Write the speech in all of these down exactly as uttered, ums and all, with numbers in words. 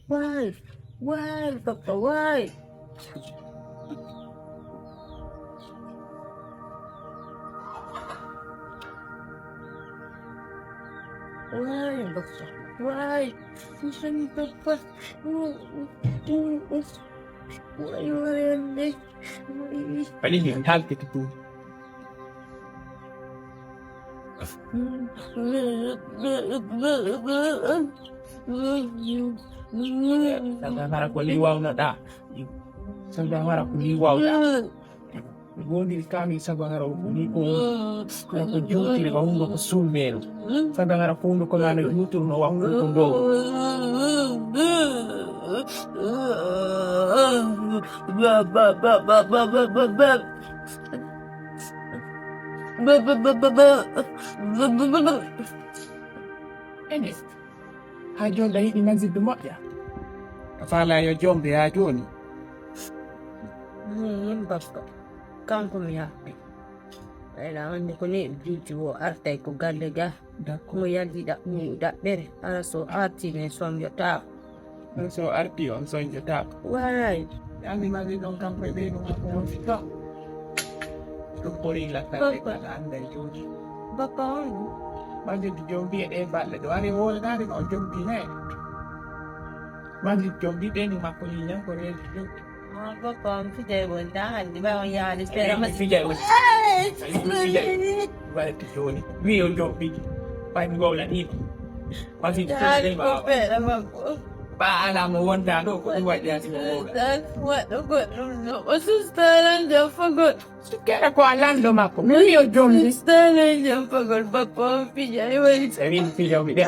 Why? Why, Papa? Why? Why, Papa? Why? Listen, Papa. Why, why, why? Pali ni halke tu. Sanga mara ko liwawno da. Sanga mara ko liwawno. Woni kami sanga mara ko ni ko. Ko jotiri ko hunde ko sumero. Sanga mara ko hunde ko nana juturu no wa hunde ko do. Ene, haa jooni a yiɗi Majiddu moƴƴa? A faala yo jombe haa jooni? Min, min bakka. Kanko mi haɓɓi. Ena anndi ko ni juuti o artay ko galle ga. D'accord. Mo yaldi ɗaɓɓuɗo ɗaɓɓere, hara so arti men sonjotaako. Ɗum so arti on sonjotaako. Waray. Anndi mari ɗon kanko e ɓeyɗo makko woni ɗon. Ɗum ɓuri lakkade kala annda e jooni. Bappa on. Majiddu jombi e ɗe balɗe ɗo ari woolenaade no o jombi ne. Majiddu jombi ɓeyɗo makko ni ñan ko reedu jombi. Bappa on fijay woni ta hannde ba on yaali sera ma fijay woni. Fijay. Wala ti jooni. Wi o jombi. Fay mi gowla ni. Ba fi jombi ba. Ba ala mo wonda ɗo ko ɗum waɗi ati mo gowla. Waɗo goɗɗum no o sustaran jafagol. Sukere ko a lanɗo makko. Mi wi o jombi. Sustaran jafagol bappa on fijay woni. Seri fijay mi de.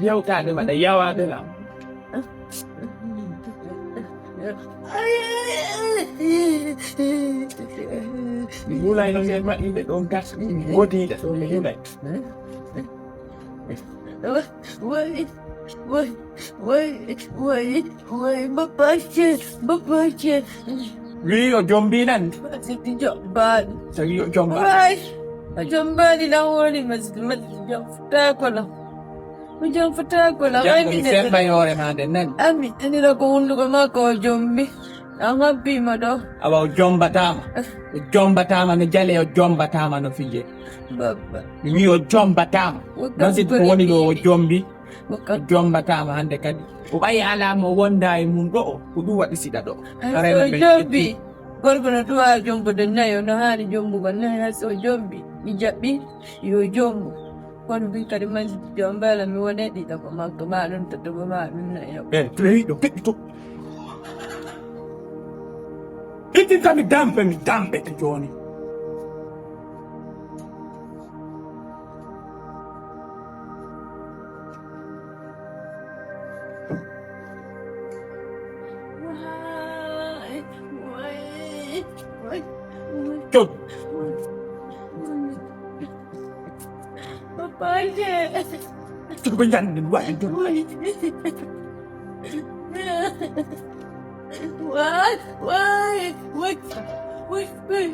Yewtaade mbaɗa yawaade lam. Mi hulay no nder maɓɓe ɗon gas wodiiɗa ɗo mi hulay. Way, way, way, way, way, babaje, babaje. Wi o jombi nan. Masiti jombaɗi. So wi o jomba. Way, o jombaɗi lan woni masiti, masiti jom futaako lan. O jom futaako lan. Ay, mi semba yoore ma nden nan. Ami, anira ko hunduko makko o jombi. An habbima ɗo. Awa o jombataama. O jombataama no jale, o jombataama no fije. Baba. Mi wi o jombataama. Masiti ko woni ɗo o jombi. O jombataama hannde kadi. O ɓayi alaa mo wonda e mum ɗo, ko ɗum waɗi siɗa ɗo. Hay so jombi, gorko no duwa jombude nayo, no haani jombugol nayo, hay so jombi, mi jaɓɓi, yo jombu. Kono min kadi man jombala mi wone ɗiɗo ko makko ma ɗum to dogo ma ɗum nayo. Eh, to yehi ɗo, keɓɓi to. Itti kami dampe, mi dampe to jooni. Cot. Papaje. Cot ko jande mi wawi ɗum. Wai, wai, wai, wai, wai.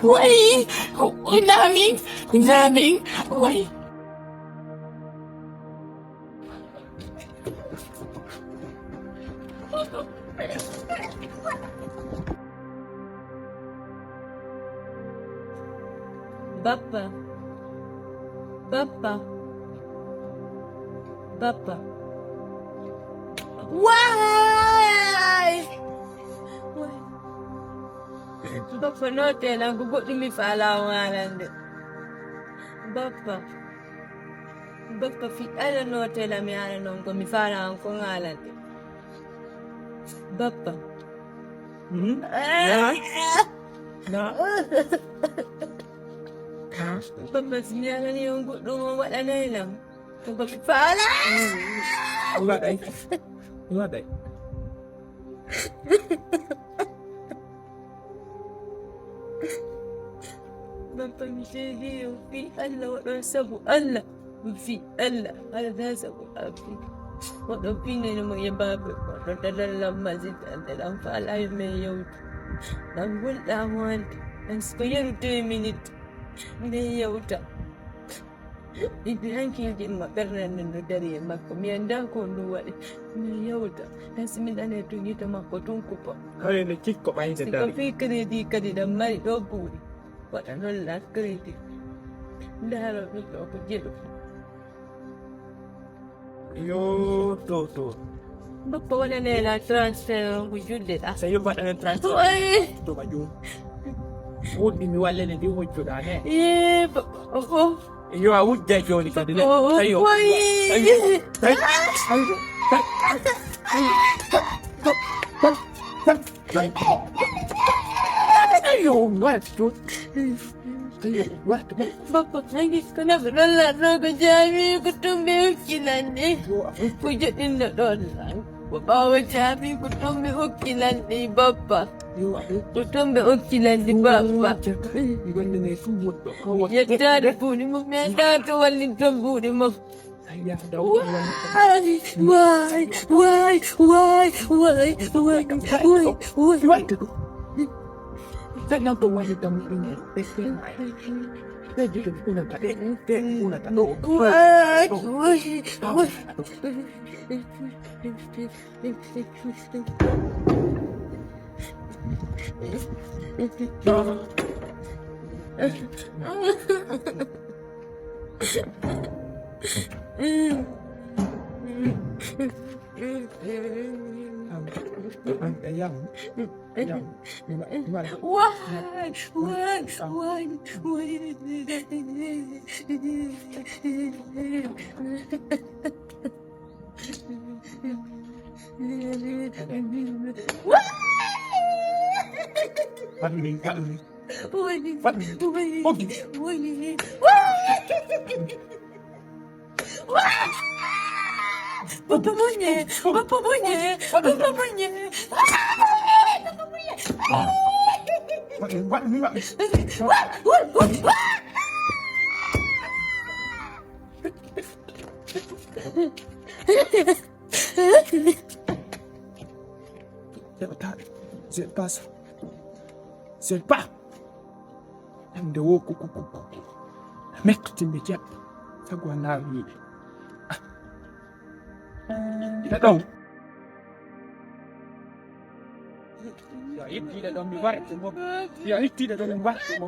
Way! Naamin! Naamin! Way! Bappa. Bappa. Bappa. Way! Way! Bappa, nootee lan, ko goɗɗum mi faalaa on haalande. Bappa. Bappa, fii Alla, nootee lan, mi haala non ko mi faalaa on kon haalande. Bappa. Hmm? Ah! Na? Na? Bappa, si mi haalanii on goɗɗum, on waɗanay lan. Ko mi faalaa. Mi waɗay. Mi waɗay. Bappa, mi seedii on fii Alla, waɗon sabu Alla. Mi fii Alla, haɗataa sabu an fii. Waɗon pinnani mo e baaba, waɗon daɗan lan masita, nde lan faalaa yo men yewtu. Lan gulɗaa mo hannde, lan si ko yeru deux minutes, men yewta. Ɗiɗi hankiiji ɗin ma ɓernde nden no dari e makko. Mi anndaa ko ɗum waɗi. Mi yewta. Hay si mi nanii tun gite makko tun kupa. Kare no cikko ɓayde dari. Si ko fii crédit kadi ɗan mari ɗo buuɗi. Waɗa non la crédit. Ndaaro ɗum ɗo ko jeɗu. Yo, to, to. Bappa, waɗanee lan transfert on ko julde ɗa. Sa yo waɗanee transfert. Oy. To ka jum. Wuddi mi wallene ndi hojjuɗa ne. Ee, bappa, o, o. Yo a wujja jooni kadi ne. O, o, ayo. Oy. Ayo. Ayo. Ayo. Ayo. Ayo. Ayo. Bappa, hanki ko neɗɗo ɗon lanɗo ko jaami ko tumbe hokki lanɗe. Ko joɗɗinno ɗon lan. Ko ɓaawo jaami ko tumbe hokki lanɗe, bappa. Ko tumbe hokki lanɗe, bappa. Yettaade buuɗi mum, mi anndaa to wallinton buuɗi mum. Way, way, way, way, way, way, way. Tan nan to wani tan ɗum. Ɓe jiɗo unata ɗe, ɓe unata ɗo. Way, way, way. Why? Why? Why? Why? Why? Why? Why? Why? Bappa muññe, bappa muññe, bappa muññe. Bappa muññe. C'est pas ça. C'est pas. Hannde wo ko, ko, ko, ko, ko. Mettitinɓe jaɓɓe. Sago a naawiiɓe. Ah. Ina ɗon. Yo ittiiɗe ɗon mi warta mo. Yo ittiiɗe ɗon mi warta mo.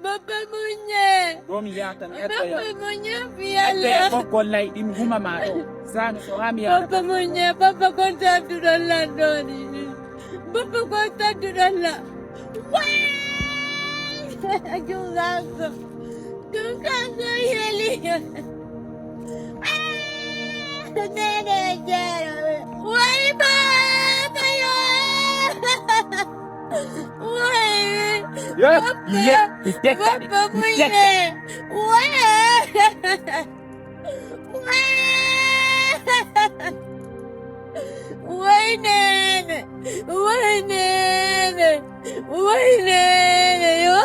Bappa muññe. Ɗo mi yaatan eddoyo. Bappa muññe, fi Eddoyo Allah. Fof gollay ɗi mi huma ma ɗo. Sano so haa mi yaata. Bappa muññe, bappa kon tadduɗon lan ɗo ni. Bappa kon tadduɗon lan. Way! Ɗum kanko. Ɗum kanko yeli. Ah! Nene jeero. Way baba yo. Way. Yes, yes, yes, yes. Baba muññe. Way. Way. Way nene. Way nene. Way nene yo.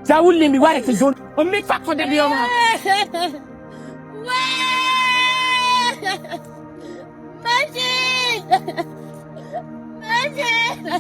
Sa wulli mi warete jooni. On mi fakko de mi yoma. Way. Machine. Machine.